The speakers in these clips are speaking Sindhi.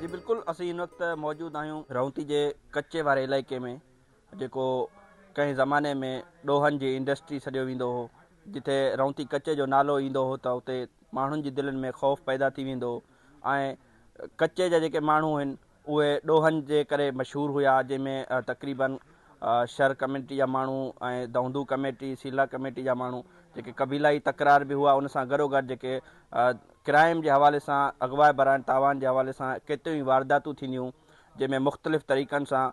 جي بلڪل اسين هن وقت موجود آهيون رونتي جي ڪچي واري علائقي ۾ جيڪو ڪنهن زماني ۾ ڏوهن جي انڊسٽري سڏيو ويندو هو جتي رونتي ڪچي جو نالو ايندو هو ته اتي ماڻهن جي دلين ۾ خوف پيدا ٿي ويندو هو ۽ ڪچي جا جيڪي ماڻهو آهن اهي ڏوهن جي ڪري مشهور هيا جنهن ۾ تقريبن شر ڪميونٽي جا ماڻهو ۽ دهندو ڪميٽي سيلا ڪميٽي جا ماڻهو جيڪي قبيلائي تڪرار به هئا ان سان گڏوگڏ جيڪي ڪرائم جي حوالي سان اغوا برائن تاوان جي حوالي سان ڪيتريون ئي وارداتون ٿينديون جنهن ۾ مختلف طريقن سان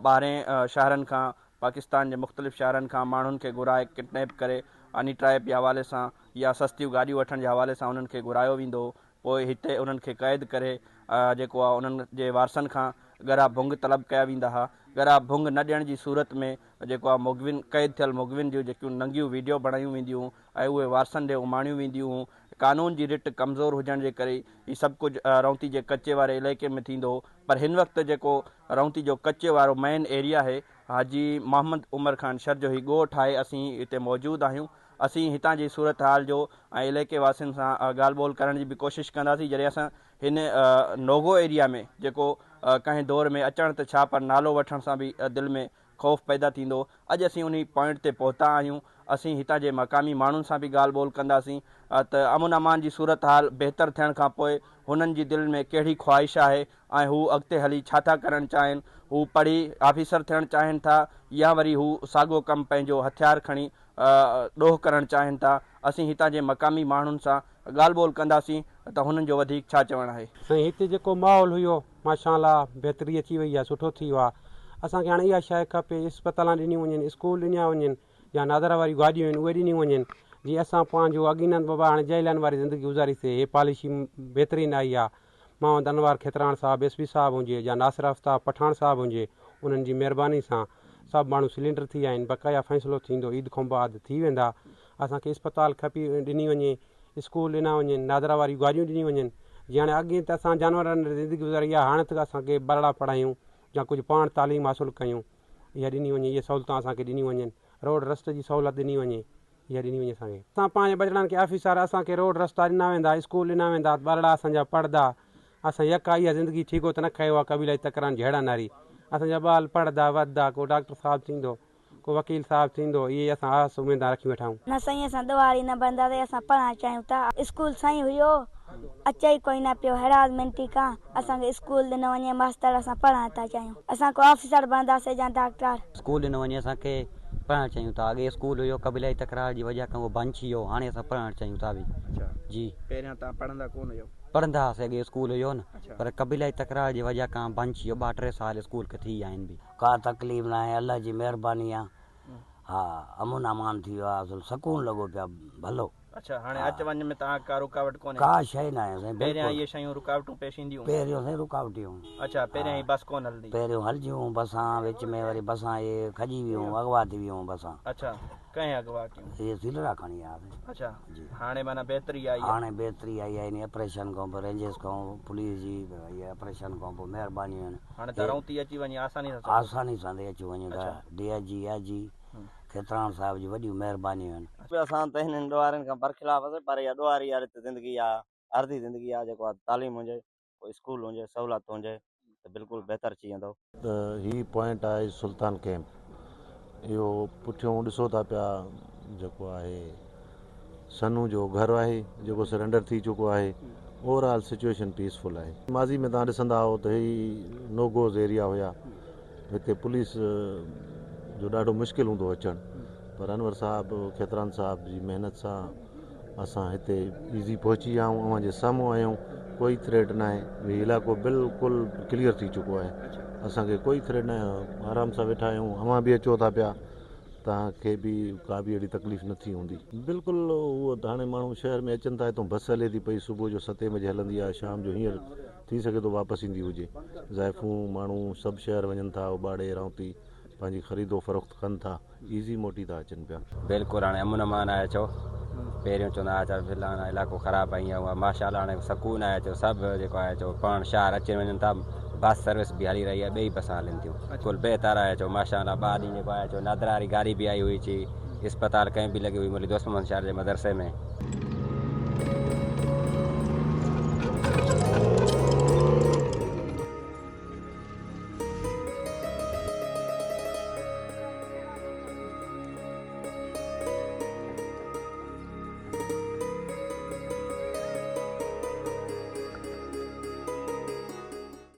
ٻاهرين شهرن کان پاڪستان جي مختلف شهرن کان ماڻهن کي گهرائي ڪڊنيپ ڪري اني ٽرائپ جي حوالي سان يا سستيون گاڏيون وٺڻ جي حوالي سان انهن کي گهرايو ويندو هو پوء هتي انهن کي قيد ڪري جيڪو آهي انهن جي وارثن کان ڳرا ڀنگ طلب ڪيا ويندا ها. ڳرا ڀنگ نه ڏيڻ جي صورت ۾ جيڪو آهي مغوين قيد ٿيل مغوين جون جيڪيون ننگيون ويڊيو بڻايون وينديون هيون ۽ اهي وارثن ڏي اماڻيون وينديون هيون. قانون جي رٽ ڪمزور هجڻ جي ڪري هي سڀ ڪجهه رونتي جي ڪچي واري علائقي ۾ ٿيندو هو پر هن وقت جيڪو رونتي جو ڪچي وارو مين ايريا آهي حاجي محمد عمر خان شر جو هي ڳوٺ آهي اسين هتي موجود آهيون اسين هتان جي صورتحال جو ۽ علائقي واسين سان ڳالهه ٻولهه ڪرڻ جي به ڪوشش ڪنداسين جڏهن اسان هن نوگو ايريا ۾ جيڪو ڪنهن دور ۾ اچڻ ته ڇا پر نالو وٺڻ سان به دل ۾ خوف پيدا ٿيندو اڄ اسين انهي پوائنٽ تي پهتا آهيون اسين هتان جي مقامي ماڻهن سان به ڳالهه ٻولهه ڪنداسين ته امن امان جي صورتحال بهتر ٿيڻ کان پوء هنن جي دل ۾ ڪهڙي خواهش آهي ۽ هو اڳتي هلي ڇا ٿا ڪرڻ چاهين؟ هو پڙهي آفيسر ٿيڻ چاهين ٿا يا وري هو ساڳيو ڪم پنهنجو هٿيار کڻي ڏوهه ڪرڻ چاهين ٿا؟ اسين هتان جي مقامي ماڻهن سان ڳالهه ٻولهه ڪنداسين ته هنن جو وڌيڪ ڇا چوڻ آهي. سائين هتي جيڪو ماحول هيو ماشاء الله بهتري اچي وئي آهي سٺو ٿي ويو آهي اسان کي هاڻي اها شيء کپي اسپتالان ڏنيون وڃن اسڪول ڏنيا وڃن يا نادرا واريون گاڏيون آهن اهي ڏنيون وڃن جيئن اسان پنهنجو اڳينن بابا هاڻي جهيلن واري زندگي گذاري سي هي پاليشي بهترين آئي آهي محمد انوار کيتراڻ صاحب ايس پي صاحب هجي يا ناصر آفتاب پٺاڻ صاحب هجي انهن جي مهرباني سان سڀ ماڻهو سلينڊر ٿي ويا آهن بقايا فيصلو ٿيندو عيد کان بعد ٿي ويندا اسان کي اسپتال کپي ڏني وڃي اسڪول ڏنا وڃن نادرا واريون گاڏيون ڏنيون وڃن جي هاڻي اڳي ته اسان جانورن واري زندگي گذاري آهي هاڻي ته اسان کي ٻارڙا پڙهايون يا ڪجهه پاڻ تعليم حاصل ڪيون اها ڏني وڃي اهي سهولتان اسان کي ڏنيون وڃن روڊ رستي جي سهولت ڏني وڃي اها ڏني وڃي اسان کي. اسان پنهنجي ٻچڙن کي آفيسر اسان کي روڊ رستا ڏنا ويندا اسڪول ڏنا ويندا ته ٻارڙا اسان جا پڙهدا اسان يڪا اها زندگي ٺيڪو ته نه کنيو آهي قبيلائي تڪرارن جهيڙن واري اسان جا ٻال پڙهدا وڌدا ڪو ڊاڪٽر صاحب ٿيندو ڪو وڪيل صاحب ٿيندو اهي اسان آس اميدان رکيون ويٺا آهيون. نه سائين اسان ڏوهاري نه بڻنداسين اسان پڙهڻ چاهيون ٿا اسڪول سائين هيو اچي ئي ڪوئي نه پيو هراسمينٽي کان اسان کي اسڪول ڏنو وڃي ماستر اسان پڙهڻ ٿا چاهيون اسان ڪو آفيسر بڻنداسين يا ڊاڪٽر. اسڪول ڏنو وڃي اسان کي پڙهڻ چاهيون ٿا اڳي اسڪول هيو قبيلائي تڪرار جي وجه کان اهو بند ٿي ويو هاڻي اسان پڙهڻ چاهيون ٿا به جي. پهريان توهان پڙهندا ڪونه هيو. پڙهندا هئاسين اڳي اسڪول هيو نه پر قبيلائي تڪرار جي وجه کان بند ٿي ويو ٻه ٽي سال اسڪول کي ٿي ويا آهن به. ڪا تڪليف ناهي الله جي مهرباني آ ها امن امان ٿي ويو آ اصل سڪون لڳو پيو آ ڀلو. اڇا هاڻي اچ وڃ ۾ توهان کي ڪا رڪاوٽ ڪونهي؟ ڪا شيء ناهي سائين بلڪل. پهريان اهي شيون رڪاوٽون پيش اينديون هيون؟ پهريون سائين رڪاوٽيون. اڇا پهريان هي بس ڪونه هلندي. پهريون هلجيون بسان وچ ۾ وري بسان اهي کڄي ويون اغوا ٿي ويون بسان. اڇا ڪنهن اغوا ڪيون؟ اهي سيلرا کڻي آيا سائين. اڇا هاڻي معنيٰ بهتري آئي آهي. هاڻي بهتري آئي آهي انهي آپريشن کان پوء رينجرز کان پوليس جي اهي آپريشن کان پوء مهربانيون آهن. هاڻي ته رونتي اچي وڃي آساني سان سگهو. آساني سان اچي وڃون ٿا ڊي I جي آء جي کيتراڻ صاحب جون وڏيون مهربانيون آهن. اسان ته هنن ڏوهارين کان برخلاف هئاسين پر اها ڏوهاري واري ته زندگي آ عارضي زندگي آ جيڪو آ تعليم هجي ڪو اسڪول هجي سهولت هجي ته بلڪل بهتر ٿي ويندو. ته هي پوائنٽ آهي سلطان ڪئمپ اهو پٺيون ڏسو ٿا پيا جيڪو آهي سنو جو گهر آهي جيڪو سرينڊر ٿي چڪو آهي اوور آل سچويشن پيسفل آهي. ماضي ۾ توهان ڏسندا هئو ته هي نو گوز ايريا هيا هتي پوليس جو ڏاڍو مشڪل هوندو هو اچڻ پر انور صاحب کيتران صاحب جي محنت سان اسان هتي ايزي پهچي ويا آهيون اوهان جي سامهون آهيون ڪوئي ٿريٽ ناهي هي علائقو بلڪل ڪليئر ٿي چڪو آهي اسانکي ڪوئي ٿريٽ ناهي آرام سان ويٺا آهيون اوهان به اچو ٿا پيا توهان کي به ڪا به اهڙي تڪليف نه ٿي هوندي. بلڪل اهو ته هاڻي ماڻهو شهر ۾ اچن ٿا هتون بس هلي ٿي پئي صبح جو ستين بجي هلندي آهي شام جو هينئر ٿي سگهي ٿو واپس ايندي هجي زائفون ماڻهو سڀ شهر وڃن ٿا اٻاڙي رانوتي پنهنجي خريد و فروخت ڪن ٿا ايزي موٽي ٿا اچن پيا. بلڪل هاڻي امن امان آهي ڇو پهريون چوندا ها ڇا فلاڻا علائقو خراب آهي هيئن هونئن ماشاء الله هاڻي سڪون آهي ڇو سڀ جيڪو آهي ڇو پاڻ شهر اچن وڃن ٿا بس سروس به هلي رهي آهي ٻئي بسان هلن ٿيون بلڪل بهتر آهي ڇو ماشاء الله ٻه ڏينهن جيڪو آهي ڇو نادرا واري گاڏي به آئي هئي چي اسپتال ڪنهن به لڳي هئي مولوي دوست محمد شاهه جي مدرسي ۾.